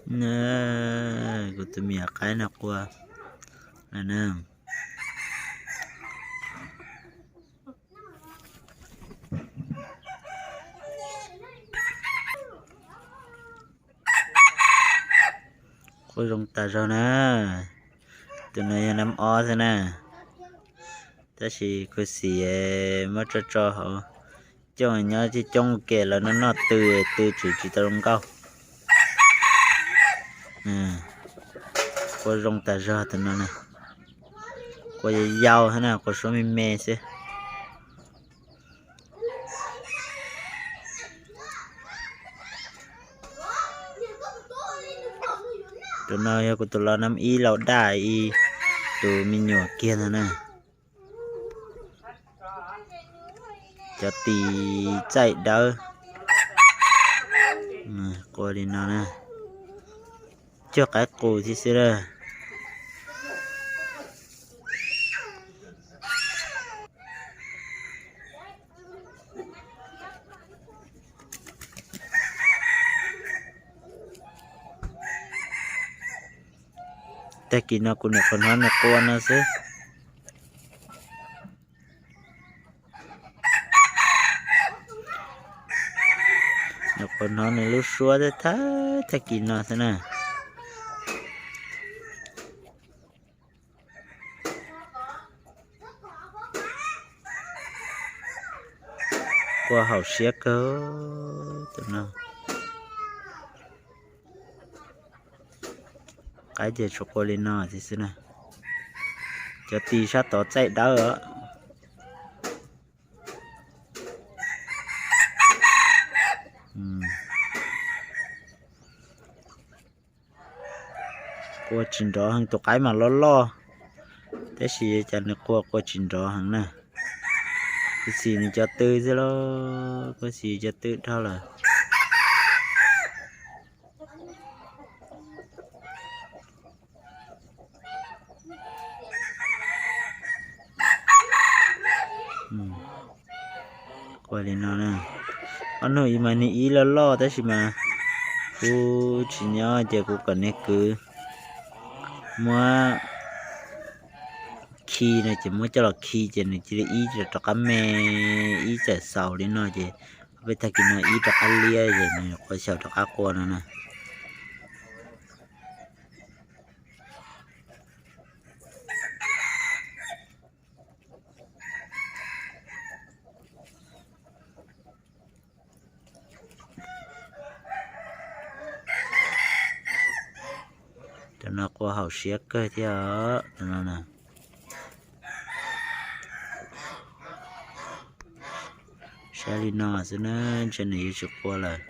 Na, kuv tus me nyuam qaib no qua lawm na. Qua zoo tas zog na. Tus no yog nab ob xwb na, tab sis khuv xim muab tso tso hauv cooj nyob coob coob ua ke lawv noj noj tw, tw tseem tsis tau zoo nkauj. Qua zoo tas zog tus no na. Qua yau yau xwb na, qua suab me me xwb. Tus no yog kuv tus los nab ib laus daj ib, tus me nyuam kiag ntag na. Cov tis txaij dawb. Qua li no na. Cuag qaib qus thiab xwb na. Tag kis no kuv nyuam qhuav hnov nws qua no xwb. Nyuam qhuav hnov nws lub suab thab thab kis no xwb na. Qua haum siab kawg tus no. Qaib ces tsuas qua li no thiab xwb na. Cov tis sab tod txaij dawb os. Qua tsis nrov heev, tus qaib mas loj loj, tab sis cas nws qua qua tsis nrov heev na. Kuv xim nws cov tw xwb lauj, kuv xim cov tw dhau lawm. Qua li no na. Ob nug ib mas nws ib loj loj tab sis mas kuv tsis nyob ces kuv kom nws kwv muab khi no ces muab coj los khi ces nws cia li ib rov qab me, ib txawm xaus li no ces peb tag kis no ib rov qab liab ces nws qua xyaum rov qab qua no na. Cov no qua haum siab kawg thiab os. Saib li no xwb na, ntshe nws yuav tsis qua lawm.